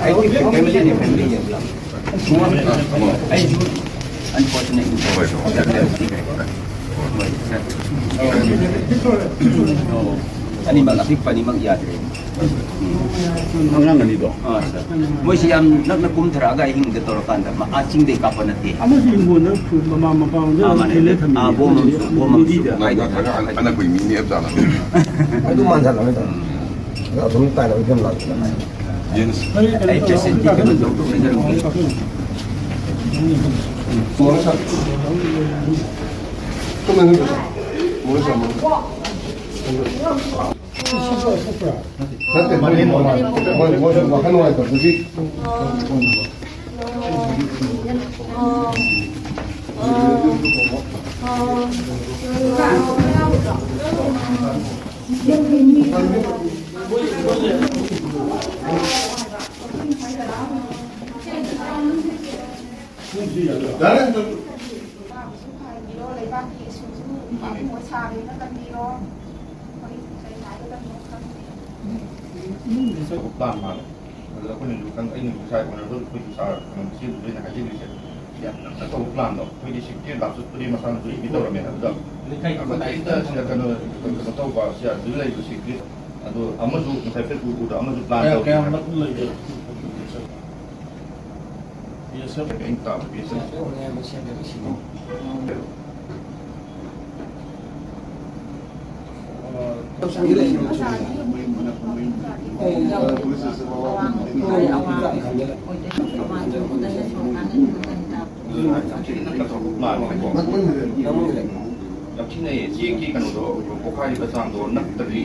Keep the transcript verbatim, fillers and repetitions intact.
ꯑꯩꯒꯤ ꯐꯦꯃꯤꯂꯤꯅꯤ, ꯐꯦꯃꯤꯂꯤꯅꯤ꯫ ꯑꯩꯁꯨ ꯑꯟꯐꯣꯔꯆꯨꯅꯦꯠ꯫ ꯍꯣꯏ, ꯍꯣꯏ꯫ ꯑꯅꯤꯃꯛ ꯑꯄꯤꯛꯄ ꯑꯅꯤꯃꯛ ꯌꯥꯗ꯭ꯔꯦ꯫ ꯑꯉꯥꯡ ꯑꯅꯤꯗꯣ? ꯑꯥ, ꯁꯥꯔ꯫ ꯃꯣꯏꯁꯤ ꯌꯥꯝ ꯅꯛꯅ ꯀꯨꯝꯊꯔꯛꯑꯒ ꯑꯍꯤꯡꯗ ꯇꯧꯔꯀꯥꯟꯗ ꯃꯥ ꯑꯥ ꯆꯤꯡꯗꯩ ꯀꯥꯞꯄ ꯅꯠꯇꯦ꯫ ꯑꯃꯁꯨ ꯍꯤꯡꯒꯣꯜꯗ ꯐꯨ-, ꯃꯃꯥ ꯃꯄꯥ ꯍꯣꯏꯗ ꯑꯥ, ꯃꯥꯅꯦ꯫ ꯈꯤꯜꯂ ꯊꯝꯃꯤ꯫ ꯑꯥ, ꯕꯣꯝ ꯑꯃꯁꯨ, ꯕꯣꯝ ꯑꯃꯁꯨ ꯃꯤꯗꯤꯗ꯫ ꯍꯥꯏꯗꯤ ꯅꯠꯇ꯭ꯔꯒ ꯑꯅ-, ꯑꯅꯛꯄꯒꯤ ꯃꯤꯅꯤ ꯑꯦꯞ ꯖꯥꯠꯂ? ꯑꯗꯨ ꯃꯥꯟꯁꯤꯜꯂꯛꯑꯦ ꯇꯧꯔꯦ꯫ ꯑꯗꯨꯝ ꯇꯥꯏꯅꯕ ꯐꯤꯕꯝ ꯂꯥꯛꯁꯤꯜꯂꯛꯑꯦ꯫ ꯌꯦꯟꯁ꯫ ꯑꯩ ꯄꯦꯁꯦꯟꯒꯤ ꯀꯩꯅꯣ ꯇꯧ-, ꯇꯧꯖꯔꯝꯒꯦ꯫ ꯅꯠꯇꯦ, ꯃꯣꯏ, ꯃꯣꯏ, ꯃꯣꯏ ꯋꯥꯈꯜ ꯅꯨꯡꯉꯥꯏꯇꯕꯗꯨꯒꯤ꯫ ꯌꯥꯔꯦ, ꯅꯪ꯫ ꯂꯩꯕꯥꯛꯀꯤ ꯏꯁꯨꯁꯨ ꯄꯥꯝꯃꯨ ꯁꯥꯔꯦꯅ ꯀꯟꯕꯤꯔꯣ꯫ ꯑꯩꯈꯣꯏ ꯀꯩ ꯍꯥꯏꯒꯗꯕꯅꯣ ꯈꯪꯗꯦ꯫ ꯄ꯭ꯂꯥꯟ ꯃꯥꯜꯂꯦ꯫ ꯑꯗꯨꯗ ꯑꯩꯈꯣꯏꯅꯁꯨ ꯈꯪ-, ꯑꯩꯅꯁꯨ ꯉꯁꯥꯏ ꯑꯣꯅꯔꯦꯕꯜ ꯑꯩꯈꯣꯏꯒꯤ ꯁꯥꯔ ꯀꯩꯅꯣ ꯁꯤ ꯑꯣꯏꯅ ꯍꯥꯏꯖꯈ꯭ꯔꯤꯁꯦ, ꯌꯥꯝ ꯅꯛꯅ ꯇꯧꯕ ꯄ꯭ꯂꯥꯟꯗꯣ꯫ ꯑꯩꯈꯣꯏꯗꯤ ꯁꯤꯛꯁꯇꯤ ꯂꯥꯛꯁꯨ ꯄꯨꯗꯤ ꯃꯁꯥꯅꯁꯨ ꯏꯗꯤ ꯇꯧꯔꯝꯃꯦ꯫ ꯑꯗꯨꯗ ꯂꯩꯀꯥꯏ ꯑꯃꯠꯇ ꯁꯤꯗ ꯀꯩꯅꯣ, ꯀꯩꯅꯣ ꯇꯧꯕ, ꯁꯤ ꯑꯗꯨꯗ ꯂꯩꯕ ꯁꯤꯛꯁꯇꯤ꯫ ꯑꯗꯣ ꯑꯃꯁꯨ ꯉꯁꯥꯏ ꯐꯦꯁꯕꯨꯛ ꯎꯕꯗ ꯑꯃꯁꯨ ꯄ꯭ꯂꯥꯟ ꯀꯌꯥ, ꯇꯧꯔꯤ ꯀꯌꯥꯝ ꯍꯥꯏꯕ꯫ ꯅꯛꯅ ꯂꯩꯒꯦ? ꯕꯤ ꯑꯦꯁ ꯑꯦꯐ꯫ ꯑꯩꯅ ꯇꯥꯕ ꯕꯤ ꯑꯦꯁ ꯑꯦꯐ꯫ ꯌꯥꯝ ꯊꯤꯅꯩꯌꯦ꯫ ꯆꯦꯛꯀꯤ ꯀꯩꯅꯣꯗꯣ, ꯄꯣꯛꯈꯥꯏꯔꯤꯕ ꯆꯥꯡꯗꯣ ꯅꯛꯇꯕꯤ